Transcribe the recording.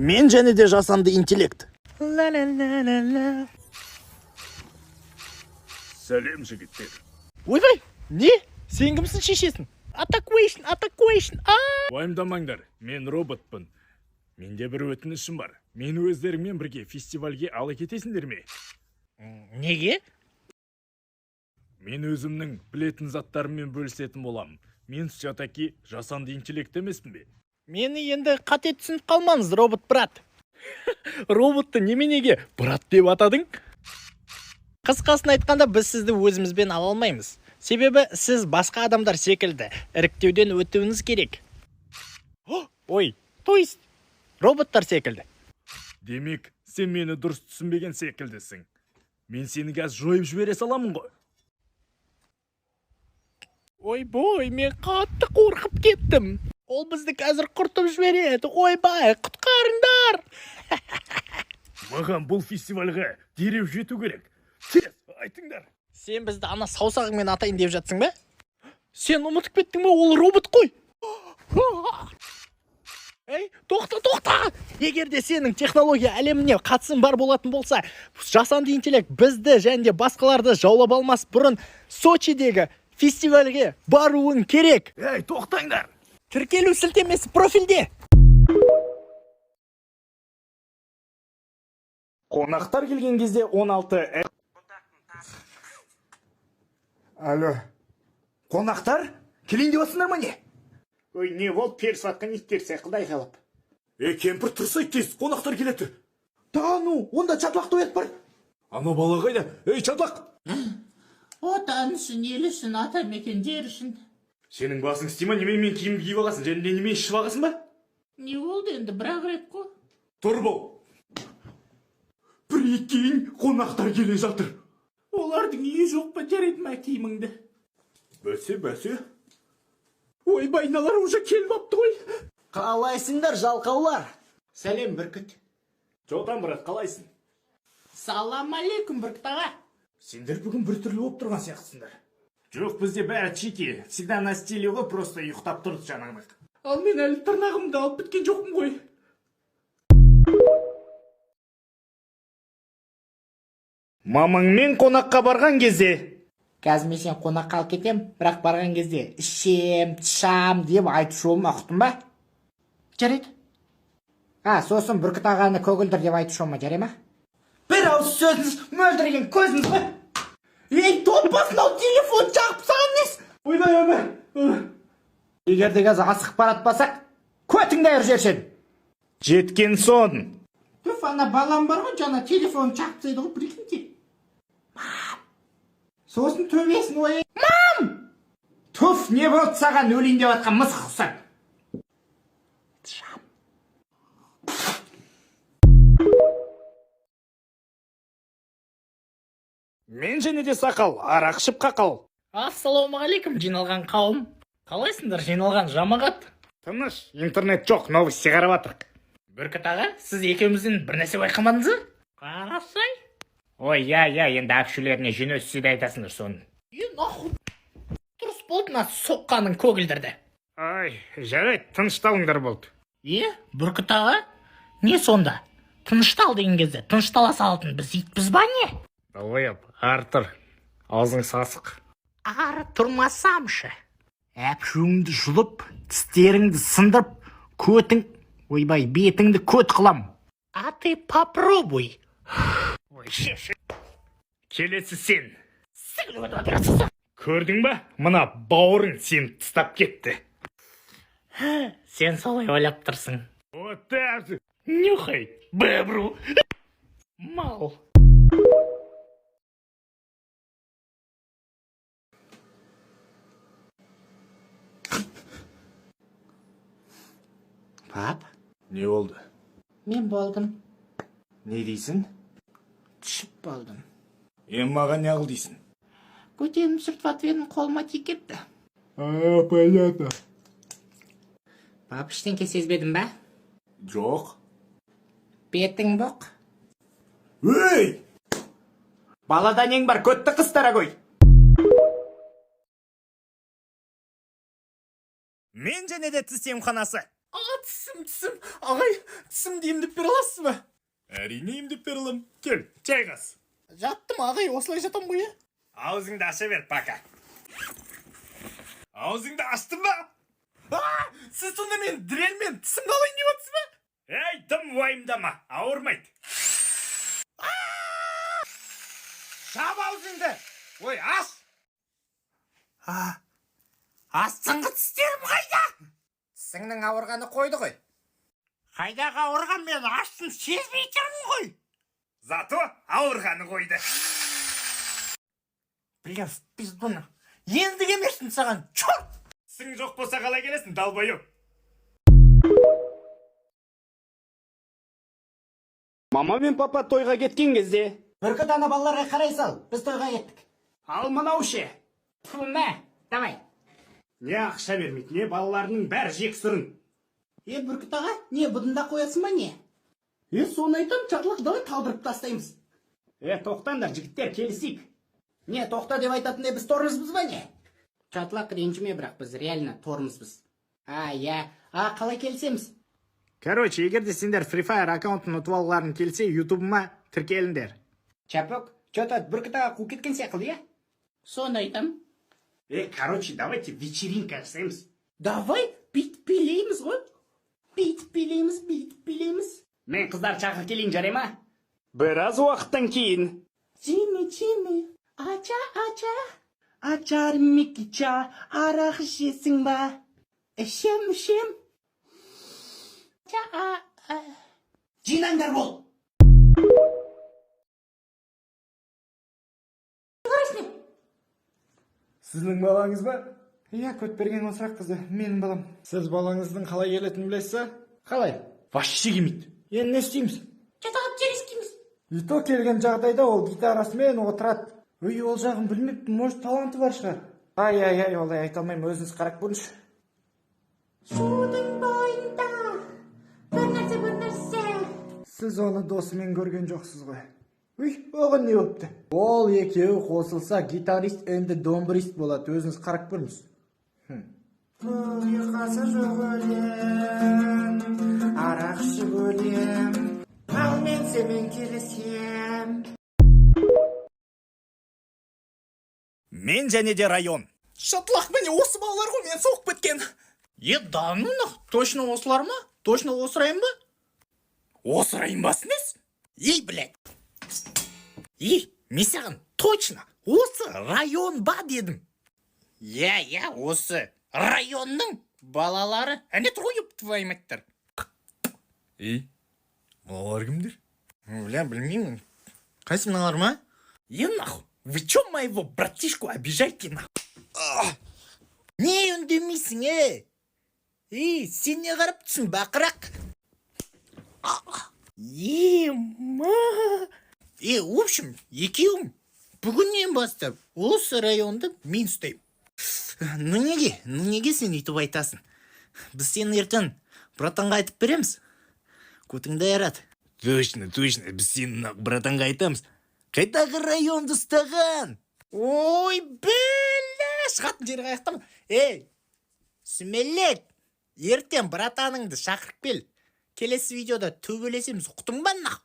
Мен және де жасанды интеллект. Ла-ла-ла-ла-ла. Сәлем, жігіттер. Ойбай, не? Сен кімсің, шешесін? Атакуэйшн, атакуэйшн, а! Уайымдамаңдар, мен роботпын. Менде бір өтінішім бар. Мені өздеріңмен бірге фестивальге ала кетесіңдер ме? Неге? Мен өзімнің білетін заттарыммен бөлісетін боламын. Мен все-таки жасанды интеллект емеспін бе? Мені енді қате түсініп қалмаңыз, робот брат. Роботты неменеге брат деп атадың? Қысқасын айтқанда, біз сізді өзімізбен ала алмаймыз. Себебі сіз басқа адамдар секілді іріктеуден өтуіңіз керек. О, ой, то есть роботтар секілді. Демек, сен мені дұрыс түсінбеген секілдісің. Мен сені қазір жойып жібере саламын ғой. Ойбой, мен қатты қорқып кеттім. Ол бізді қазір құртып жібереді. Ойбай, құтқарыңдар! Маған бұл фестивальға дереу жету керек. Тез айтыңдар. Сен бізді ана саусағыңмен атайын деп жатсың ба? Сен ұмытып кеттің бе, ол робот қой. Ей, тоқта, тоқта! Егер де сенің технология әлеміне қатысың бар болатын болса, жасанды интеллект бізді және де басқаларды жаулап алмас бұрын Сочидегі фестивальге баруың керек. Ей, тоқтаңдар. Тіркелу сілтемесі профильде. Қонақтар келген кезде 16. Алло. Қонақтар? Келейін деп жатсыңдар ма, не? Ой, не болды, теріс атқан иттер секілді айқайлап? Ей, кемпір, тұрсай тез, қонақтар келеді. Да ну, онда Чатлақты оят бар. Ана бала қайда? Ей, Чатлақ! Отан үшін, ел үшін, атамекен жер үшін. Сенің басың істей ма? Немен мен киім киіп алғансың және де немен ішіп алғансың ба? Не болды енді, бір-ақ рет қой. Тұр бол. Прикинь, қонақтар келе жатыр. Олардың үйі жоқ па? Жарайды ма, киіміңді. Бәсе, бәсе. Ойбай, мыналар уже келіп апты ғой. Қалайсыңдар, жалқаулар? Сәлем, Бүркіт. Жотан, брат, қалайсың? Салам алейкум, Бүркіт аға. Сендер бүгін біртүрлі болып тұрған сияқтысыңдар. Жоқ, бізде бәрі чики, всегда на стиле ғой, просто ұйықтап тұрдық жаңағыдай. Ал мен әлі тырнағымды алып біткен жоқпын ғой. Мамаңмен қонаққа барған кезде Қазір мен сені қонаққа алып кетем, бірақ барған кезде ішем, тышам деп айтушы болма, ұқтың ба? Жарайды. А, сосын Бүркіт ағаны көгілдір деп айтушы болма, жарай ма? Бір ауыз сөзіңіз мөлдіреген көзіңіз ғой. Ей, топас, мынау телефон жағып тастаған несі? Ойбай, ойбай. Егер де қазір асығып баратпасақ, көтіңді айырып жіберші. Жеткен соң. Түф, ана балам бар ғой, жаңа телефон жағып тастайды ғой, прикиньте. Мам! Сосын төбесін ой. Мам! Түф, не болды саған, өлейін деп жатқан мысық ұқсап? Тышам. Мен және де сақал, арақ ішіп қақал. Ассалаумағалейкум, жиналған қауым. Қалайсыңдар, жиналған жамағат? Тыныш, интернет жоқ, новости қарап жатырық. Бүркіт аға, сіз екеумізден бір нәрсе байқамадыңыз ба? Қарасай. Ой, иә, иә, енді әпшелеріне жүн өссе де айтасыңдар соны. Е, нахуй. Дұрыс болды мына соққаның көгілдірді. Ай, жарайды, тынышталыңдар, болды. Е, Бүркіт аға, не сонда? Тыныштал деген кезде тыныштала салатын біз итпіз ба, не? Долбоеб, ары тұр. Аузың сасық. Ары тұрмасамшы. Әпшуіңді жұлып, тістеріңді сындырып, көтің, ойбай, бетіңді көт қылам. А ты попробуй. Ой, шеше. Келесі сен. Көрдің ба? Мына бауырың сені тастап кетті. Сен солай ойлап тұрсың. Вот так. Нюхай, бебру. Мал. Пап, Не болды? мен болдым, Не дейсің? түсіп болдым. Е, маған не қыл дейсің? Көтенім сүртіп атып едім, қолыма тиіп кетті. А, понятно. Пап, ештеңке сезбедің ба? Жоқ. Бетің боқ. Ей! Балада нең бар, көтті қыз, дорогой. Мен және де тіс емханасы. А, тісім, тісім. Ағай, тісімді емдеп бере аласыз ба? Әрине, емдеп бере аламын. Кел, жайғас. Жаттым, ағай, осылай жатам ғой, иә? Аузыңды аша бер пока. Аузыңды аштың ба? А, сіз сонда мен дрельмен тісімді алайын деп жатсыз ба? Ей, дым уайымдама, ауырмайды. Жап аузыңды. Ой, аш. А, астыңғы тістерім қайда? Тісіңнің ауырғаны қойды ғой. Қайдағы ауырған? Мен аштым, сезбей тұрмын ғой. Зато ауырғаны қойды. Бля, в пизду на. Енді келмесін саған, черт! Тісің жоқ болса, қалай келесің, долбоеб? Мама мен папа тойға кеткен кезде. Бүркіт, ана балаларға қарай сал, біз тойға кеттік. Ал мынау ше? Тфу, мә, давай. Не ақша бермейді, не балаларының бәрі жексұрын. Е, Бүркіт аға, не, бұны да қоясың ба, не? Е, соны айтам, чатлақ, давай талдырып тастаймыз. Е, тоқтаңдар, жігіттер, келісейік. Не, тоқта деп айтатындай біз тормозбыз ба, не? Чатлақ, ренжіме, бірақ біз реально тормозбыз. А, иә. А, қалай келісеміз? Короче, егер де сендер Free Fire аккаунтын ұтып алғыларың келсе, ютубыма тіркеліңдер. Чапок, че-то Бүркіт аға қуып кеткен сияқты, иә? Соны айтам. Е, короче, давайте вечеринка жасаймыз. Давай, бүйтіп билейміз ғой. Бүйтіп билейміз, бүйтіп билейміз. Мен қыздар шақырып келейін, жарай ма? Біраз уақыттан кейін. Джимми, Джимми, ача, ача. Ачар микича, арақ ішесің ба? Ішем, ішем. Ча, а, а. Жинаңдар бол. Сіздің балаңыз ба? Иә, Көтберген Осырақ қызы, менің балам. Сіз балаңыздың қалай келетінін білесіз ба? Қалай? Вообще келмейді. Енді не істейміз? Жатағып жер іскейміз. И то келген жағдайда ол гитарасымен отырады. Үй, ол жағын білмеппін, может, таланты бар шығар. Ай, ай, ай, олай айта алмаймын, өзіңіз қарап көріңізші. Судың бойында бір нәрсе, бір нәрсе. Сіз оны досымен көрген жоқсыз ғой. Уй, оған не болыпты? Ол екеуі қосылса, гитарист енді домбырист болады, өзіңіз қарап көріңіз. Ұйқасы жоқ өлем, арақ ішіп өлем, ал мен сенімен келісем. Мен және де район. Шатлақ, міне осы балалар ғой мен соғып кеткен. Е, да ну нах, точно осылар ма? Точно осы район ба? Осы район ба несі? Ей, блядь. Ей, мен саған точно осы район ба дедім. Иә, иә, осы районның балалары. Әне тұр ғой, ёб твою мать. Ей, мыналар кімдер? Бля, білмеймін. Қайсы, мыналар ма? Е, нахуй, вы чё моего братишку обижаете, нахуй? Не үндемейсің, е? Ей, сен не қарап тұрсың, бақырақ? Ема. Е, в общем, екеуің бүгіннен бастап осы районды мен ұстаймын. Ну неге? Ну неге сен өйтіп айтасың? Біз сені ертең братанға айтып береміз. Көтіңді айырады. Точно, точно, біз сені нақ братанға айтамыз. Қайдағы районды ұстаған? Ой, бля, шығатын жері қаяқтамын? Ей, сүмелек, ертең братаныңды шақырып кел. Келесі видеода төбелесеміз, ұқтың ба, нах?